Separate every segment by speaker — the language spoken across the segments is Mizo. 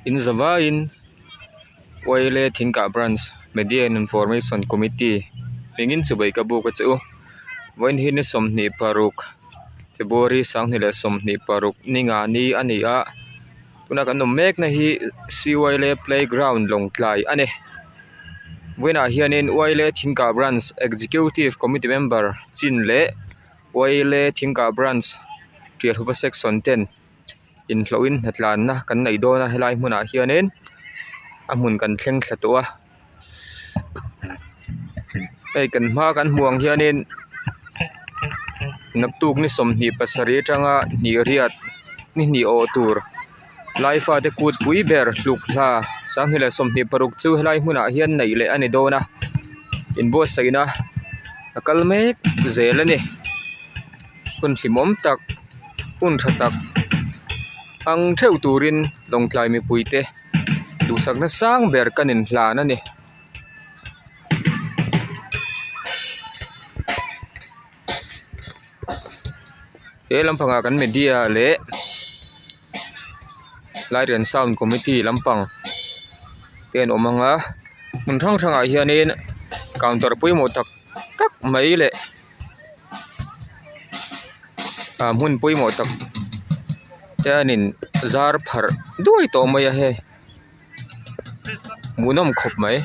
Speaker 1: In zavaiin Oile Thingkah Branch Media and Information Committee hmingin chibai ka buk a che u. Vawiin hi ni 26 February 2026 ni nga ni a ni a, tuna kan awm mek na hi Siwaile Playground Lawngtlai a ni. Vawiinah hianin Oile Thingkah Branch Executive Committee Member chin leh Oile Thingkah Branch Tialhupa Section ten inhlawhin hnatlanna kan neih dawn a helai hmunah hianin a hmun kan thleng thla tawh a hei kan hma kan hmuh ang hianin naktuk ni 27 atanga hnih riat ni hnih awh tur lai fate kut pui ber hluk hla 2026 chu helai hmunah hian neih leh a ni dawn a inbuatsaihna a kal mek zel a ni. Hun hlimawm tak hun tha tak ang theuh turin Lawngtlai mipuite duhsakna sang ber kan inhlan a ni. He lampangah kan media leh light and sound committee lampang te an awm ang a hmun hrang hrangah hianin counter pawimawh tak tak mai leh. Ah hmun pawimawh tak te an in zar pharh duai tawh mai a hei hmuhnawm khawp mai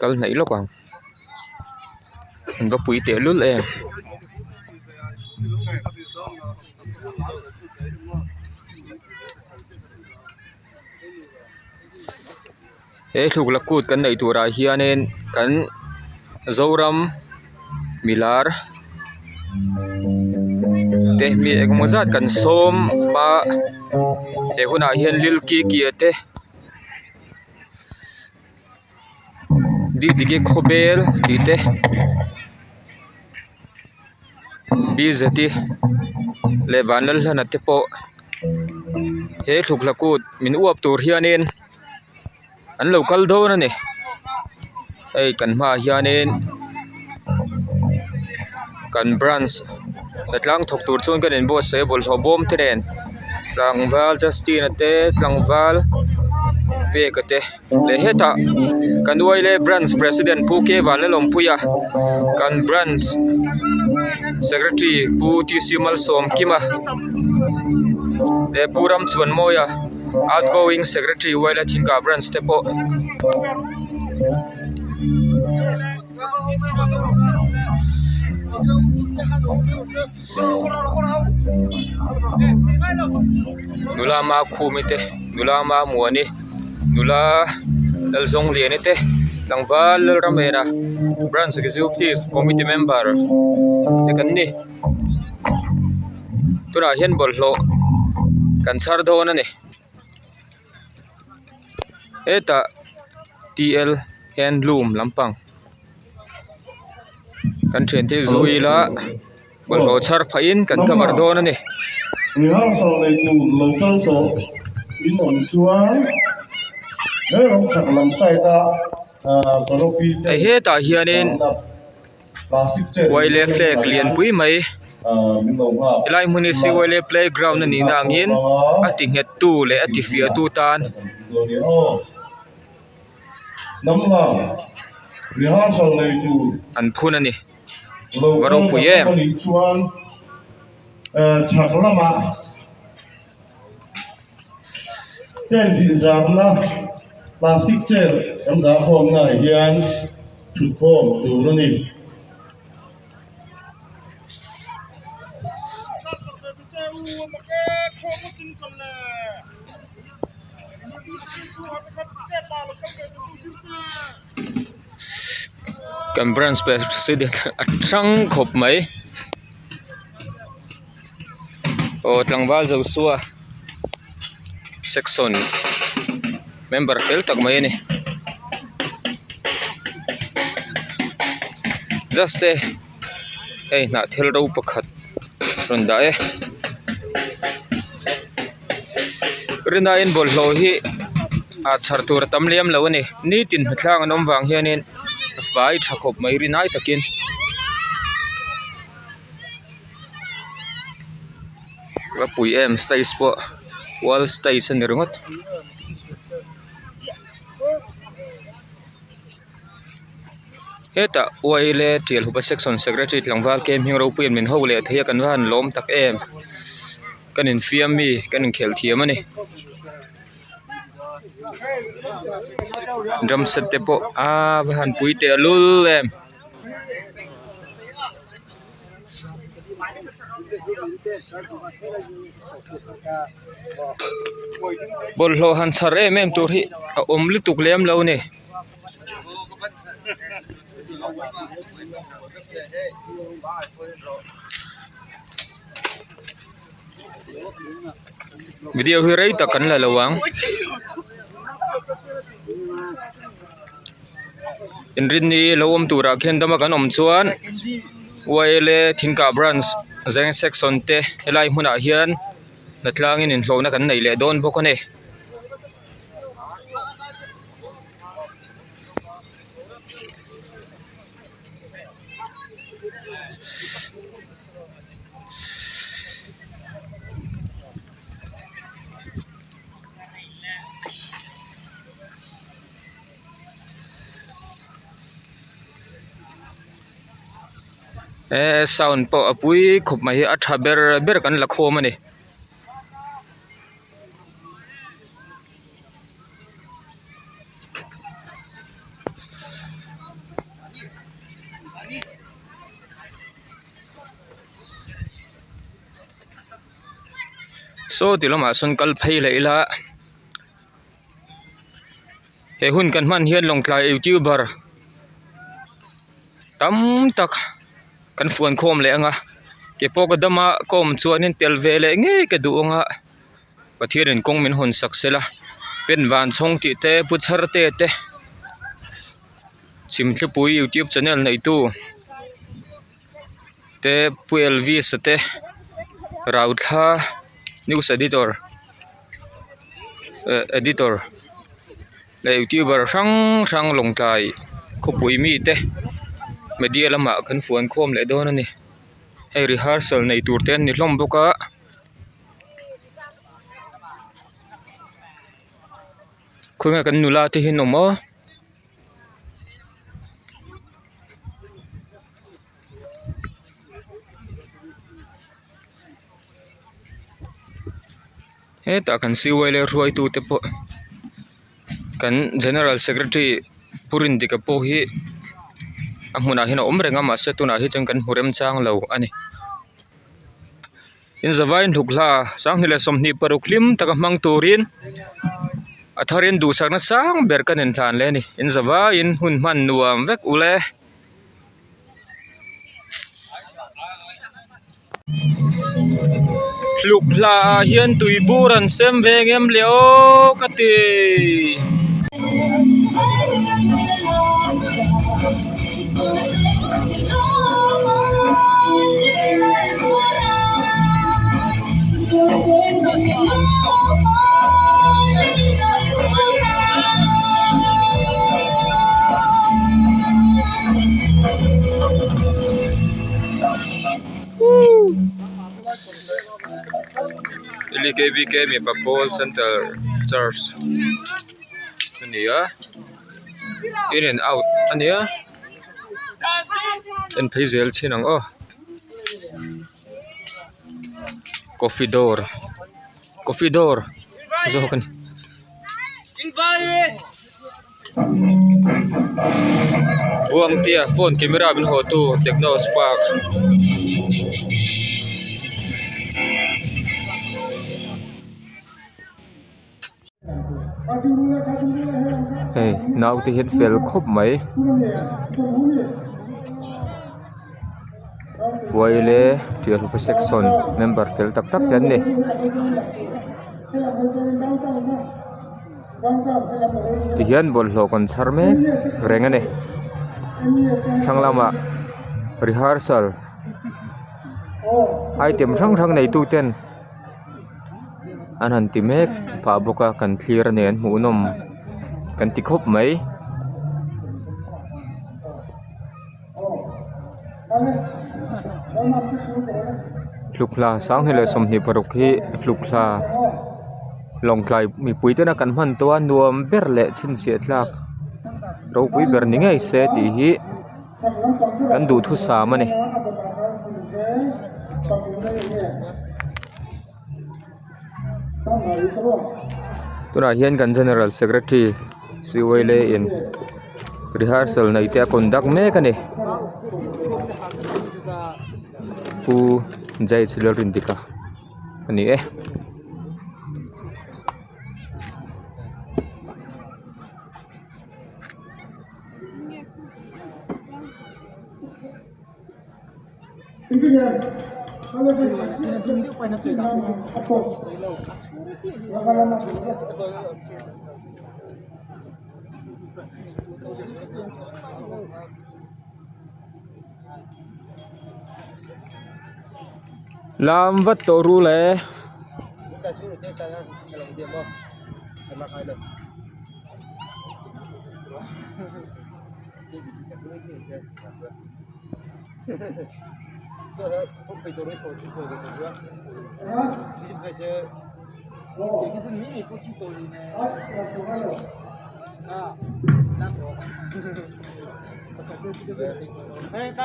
Speaker 1: kal hnaih lawk ang an va pui teh lul em. He hluk la kut kan neih turah hianin kan zoram milar te mi engemaw zat kan sawm a he hunah hian lil kikia te didiki khawbel tih te bzeti leh vanlalhlana te pawh he hluk la kut min uap tur hianin. An lo kal dawn a ni hei kan hmaah hianin kan branch hnatlang thawk tur chuan kan inbuatsaih a bawlhhlawh bawm te nen tlangval justin a te tlangval peka te leh hetah kan uaile branch president pu k vanlalawmpuia kan branch secretary pu t c malsawmkima leh pu ramchuanmawia. Outgoing secretary Waila Thingkah branch te pawh nula Makhumi te nula Mamuani nula Lalzawngliani te tlangval Lalramena branch executive committee member te kan ni. Tunah hian bawlhhlawh kan chhar dawn a ni hetah t l handloom lampang kan thian te zu ila bawlhhlawh chhar phah in kan cover dawn a ni. Hei hetah hianin. Uaile flag lianpui mai helai hmun hi Siwaile playground a nihna angin a ti nghet tu leh a ti fiah tu tan an phun a ni va ropui em.
Speaker 2: Tent inzamna plastic chair kan dah khawmna ah hian thutkhawm tur a ni.
Speaker 1: Kan branch president a hrang khawp mai. Aw tlangval Joshua section member fel tak mai a ni just te hei hnah thil ro pakhat rawn dah e rinaiin bawlhhlawh hi ah chhar tur a tam lem lo a ni nitin hnatlang an awm vang hianin a fai tha khawp mai rinai takin. Va pui em stage pawh wall stage a ni ringawt. Hetah uaile tial hupa section secretary tlangval kem hming ropui an min ho leh thei a kan va han lawm tak em kan infiam mi kan inkhelh thiam a ni drum set te pawh aa va han pui teh lul em. Bawlhhlawh han chhar em em tur hi a awm lutuk lem lo a ni. Video hi rei tak kan la lo ang. Inrinni lo awm turah khian dama kan awm chuan YLA Thingkah branch zeng section te helai hmunah hian hnatlangin inhlawhna kan nei leh dawn bawk a ni. He sound pawh a pui khawp mai hi a tha ber ber kan la khawm a ni. Saw ti lamah sawn kal phei leh ila he hun kan hman hian lawngtlai youtuber tam tak kan fuan khawm leh ang a ke pawh ka dama ka awm chuanin tel ve leh ngei ka duh ang a Pathianin kawng min hawn sak sela pen van chhawng tih te pu chhar te te chhimthlipui youtube channel neitu te pu Elvis a te Rauthla news editor eh editor leh youtuber hrang hrang lawngtlai khawpui mite media lamah kan fuan khawm leh dawn a ni hei rehearsal nei tur te an ni hlawm bawk a. Khawnge kan nula te hi an awm aw. Hetah kan siwai leh hruaitu te pawh kan general secretary Pu Rindika pawh hi a hmunah hian a awm reng a mahse tunah hi chuan kan hmu remchang lo a ni. In zavaiin hluk hla 2026 hlim taka hmang turin a tharin duhsakna sang ber kan inhlan leh a ni. In zavaiin hun hman nuam vek ule. Hluk hla ah hian tui bur an sem ve ngem le aw ka ti. L K V K mipa pawl center church a ni a in and out a nia en phei zel chhin ang aw coffee dawr coffee dawr zawk a ni. Buangtea phone camera min haw tu techno spark hei naute hian fel khawp mai uaile tialhupa section member fel tak tak te an ni. Tihian bawlhhlawh kan chhar mek reng a ni thlang lamah rehearsal item hrang hrang nei tu ten an han ti mek phah bawk a kan thlir a ni an hmuhnawm kan ti khawp mai. Hlukhla sanghnih leh 26 hi hlukhla lawngtlai mipui tena kan hman tawh a nuam ber leh chhinchhiah tlak ropui ber ni ngei se tih hi kan duhthusam a ni. Tunah hian kan general secretary C Y L A in rehearsal nei te a conduct mek a ni Pu Jaichhilh Lalrindika a ni e. Lam vat tawh ru le.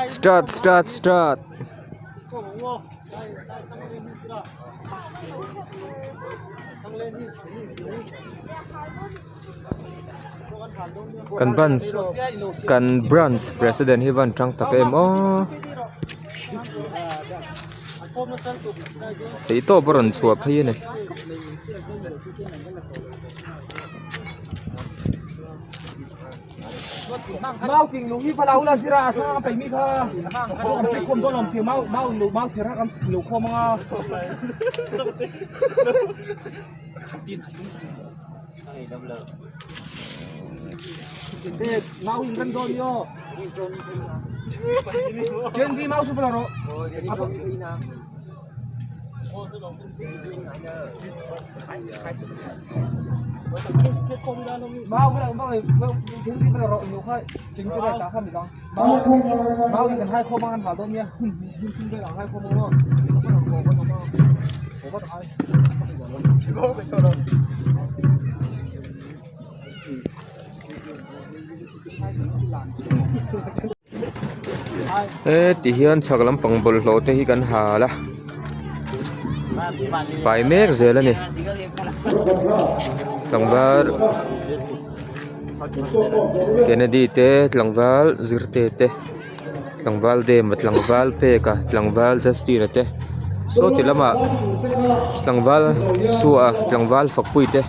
Speaker 1: Start start start. Kan branch kan branch president hi van tang tak em aw theih tawp a rawn chhuah phei a ni. Heti hian chhak lampang bawlhhlawh te hi kan hal a fai mek zel a ni tlangval Kennedy te tlangval zirte te tlangval Dema tlangval Peka tlangval Justina te saw ti lamah tlangval Suaha tlangval Fakpui te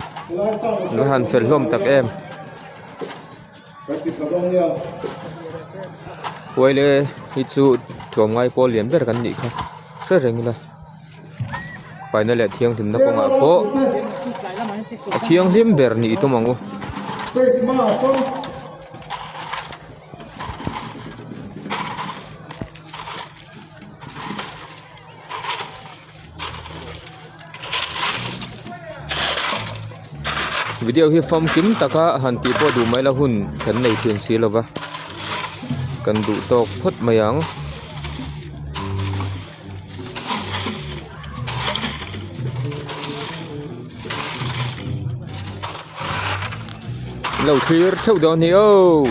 Speaker 1: an va han fel hlawm tak em. Huaile hi chu tlawmngai pawl lian ber kan nih kha hre reng ila faina leh thianghlimna kawngah pawh a thianghlim ber nih tum ang u. Video hi famkim taka han tih pawh duh mai la hun kan nei thin si lova kan duh tawk phawt mai ang. Lo thlir theuh dawn hi aw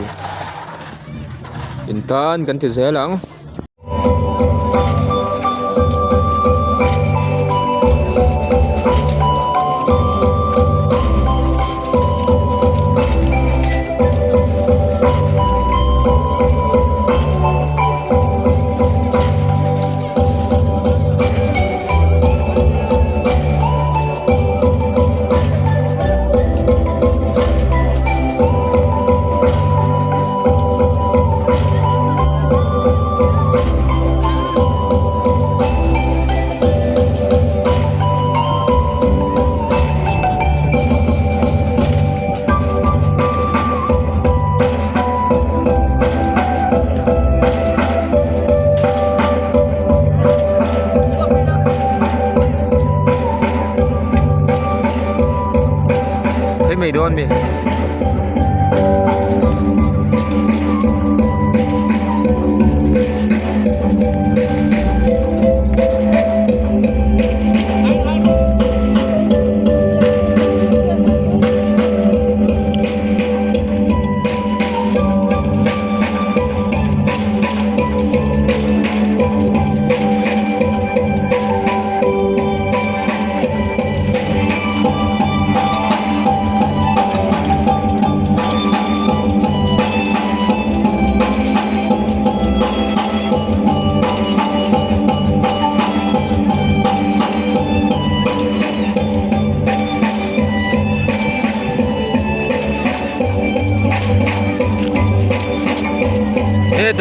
Speaker 1: in tan kan ti zel ang. Thấy mày đón mi.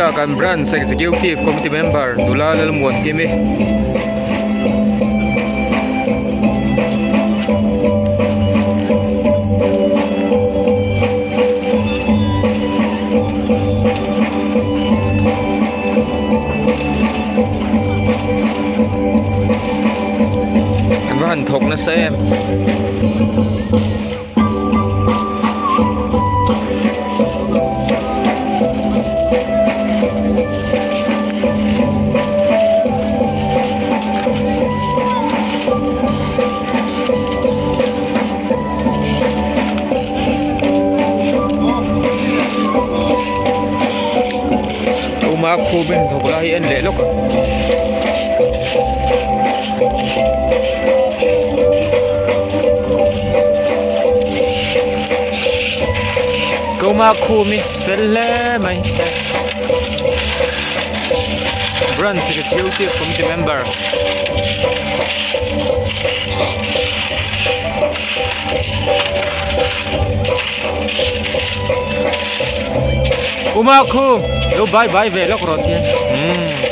Speaker 1: Chutah kan branch executive committee member nula Lalmuankimi. An va han thawk nasa em. Uma khum in thawk lai hi en leh lawk a. Kuma khum hi fel hle mai branch executive committee member Uma khum lo bye bye ve lawk rawh tian umm.